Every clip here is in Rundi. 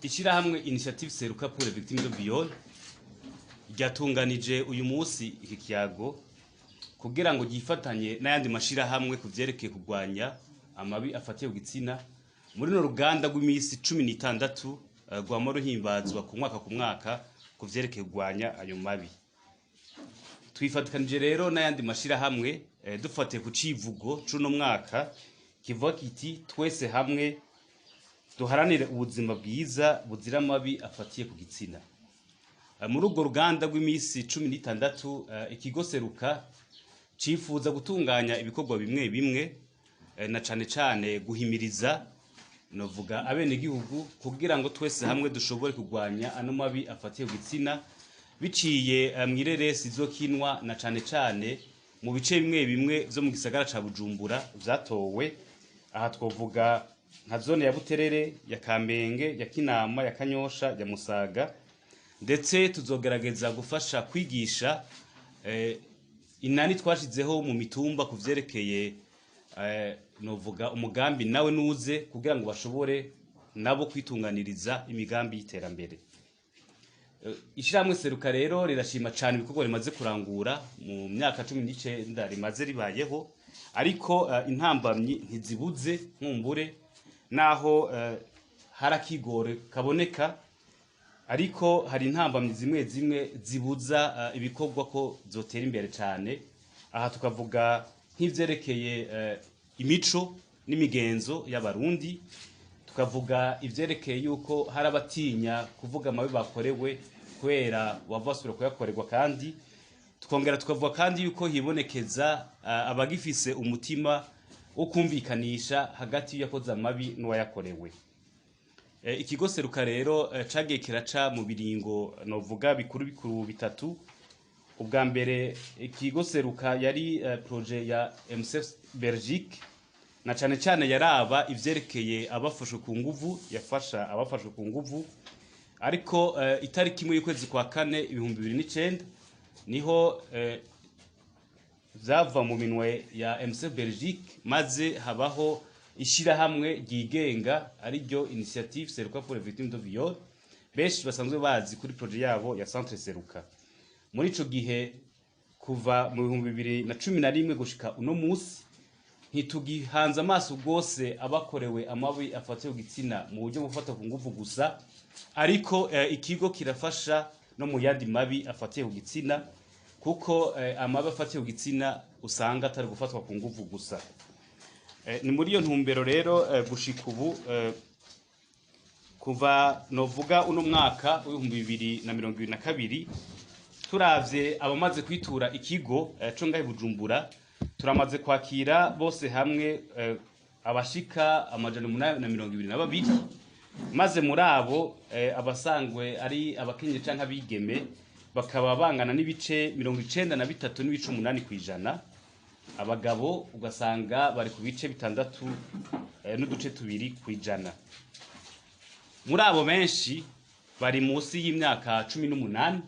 Ishyirahamwe Initiative Seruka pour les victimes de viol ryatunganije uyu munsi iki kiyago kugira ngo ryifatanye n'ayandi mashirahamwe ku vyerekeye kurwanya amabi afatiye ku gitsina muri runo ruganda rw'imisi 16 rwama ruhimbazwa ku mwaka ku mwaka ku vyerekeye kurwanya ayo mabi. Twifatikanije rero n'ayandi mashirahamwe dufatiye ku civugo c'uno mwaka kivuga kiti: "Twese hamwe duharanire ubuzima bwiza buzira amabi afatiye ku gitsina." Muri urwo ruganda rw'imisi 16, ikigo Seruka cifuza gutunganya ibikorwa bimwe bimwe, na cane cane guhimiriza, novuga, abenegihugu kugira ngo twese hamwe dushobore kurwanya ano mabi afatiye ku gitsina biciye mw'ireresi izokinwa na cane cane mu bice bimwe bimwe vyo mu gisagara ca Bujumbura vyatowe. Aha twovuga nka zone ya Buterere, ya Kamenge, ya Kinama, ya Kanyosha, ya Musaga. Ndetse tuzogerageza gufasha kwigisha inani twashizeho mu mitumba ku vyerekeye novuga umugambi nawe nuze, kugira ngo bashobore nabo kwitunganiriza imigambi y'iterambere. Ishirahamwe Seruka rero rirashima cane ibikorwa rimaze kurangura mu myaka 19 rimaze ribayeho, ariko intambamyi ntizibuze. Nkumbure naho hari akigore kaboneka, ariko hari intambamyi zimwe zimwe zibuza ibikorwa ko zotera imbere cane. Aha tukavuga nk'ivyerekeye imico n'imigenzo y'Abarundi, tukavuga ivyerekeye yuko hari abatinya kuvuga amabi bakorewe kubera bava basubira kuyakorerwa, kandi tukongera tukavuga kandi yuko hibonekeza abagifise umutima wo kumvikanisha hagati y'uyakoze amabi n'uwayakorewe. Ikigo Seruka rero cagiye kiraca mu biringo, novuga, bikuru bikuru bitatu. Ubwa mbere, ikigo Seruka yari projet ya MSF Belgique, na cane cane yaraba ivyerekeye abafashwe ku nguvu, yafasha abafashwe ku nguvu. Ariko itariki 1 y'ukwezi kwa kane 2009 niho vyava mu minwe ya MSF Belgique, maze habaho ishirahamwe ryigenga ariryo Initiative Seruka pour les victimes de viol, benshi basanzwe bazi kuri projet yabo ya Centre Seruka. Muri ico gihe, kuva mu 2011 gushika uno musi, ntitugihanze amaso rwose abakorewe amabi afatiye ku gitsina mu buryo bwo gufata ku nguvu gusa, ariko ikigo kirafasha no mu yandi mabi afatiye ku gitsina, kuko amabi afatiye ku gitsina usanga atari gufatwa ku nguvu gusa. Ni muri iyo ntumbero rero gushika ubu, kuva, novuga, uno mwaka w'2022, turavye abamaze kwitura ikigo co ngahe Bujumbura, turamaze kwakira bose hamwe abashika 822, maze muri abo abasangwe ari abakenyezi canke abigeme bakaba bangana n'ibice 93.8%, abagabo ugasanga bari ku bice 6.2%. Muri abo, benshi bari munsi y'imyaka 18,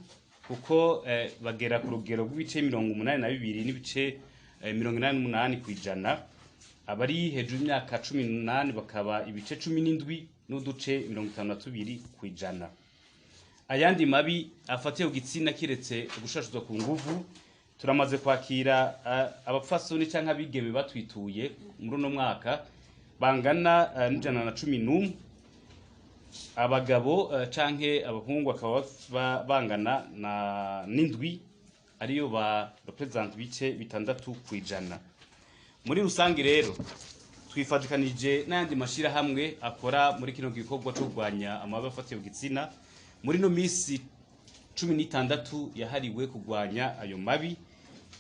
kuko bagera ku rugero rw'ibice 82.88%. Abari hejuru y'imyaka 18 bakaba ibice 17.52%. Ayandi mabi afatiye ku gitsina, kiretse gushashuzwa ku nguvu, turamaze kwakira abapfasoni canke abigeme batwituye muri uno mwaka bangana n'111, abagabo canke abahungu bakaba bangana na n'indwi, ariyo ba représente ibice 6%. Muri rusange rero, twifatikanije n'ayandi mashirahamwe akora muri kino gikorwa co kurwanya amabi afatiye ku gitsina muri no misi 16 yahariwe kurwanya ayo mabi,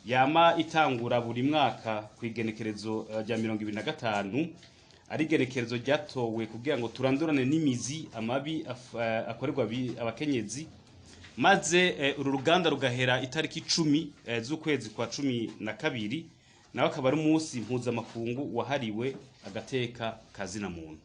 yama itangura buri mwaka ku igenekerezo rya 25, ari igenekerezo ryatowe kugira ngo turandurane n'imizi amabi akorerwa abakenyezi, maze uru ruganda rugahera itariki 10 z'ukwezi kwa 12, nawe akaba ari umunsi mpuzamakungu wahariwe agateka kazina muntu.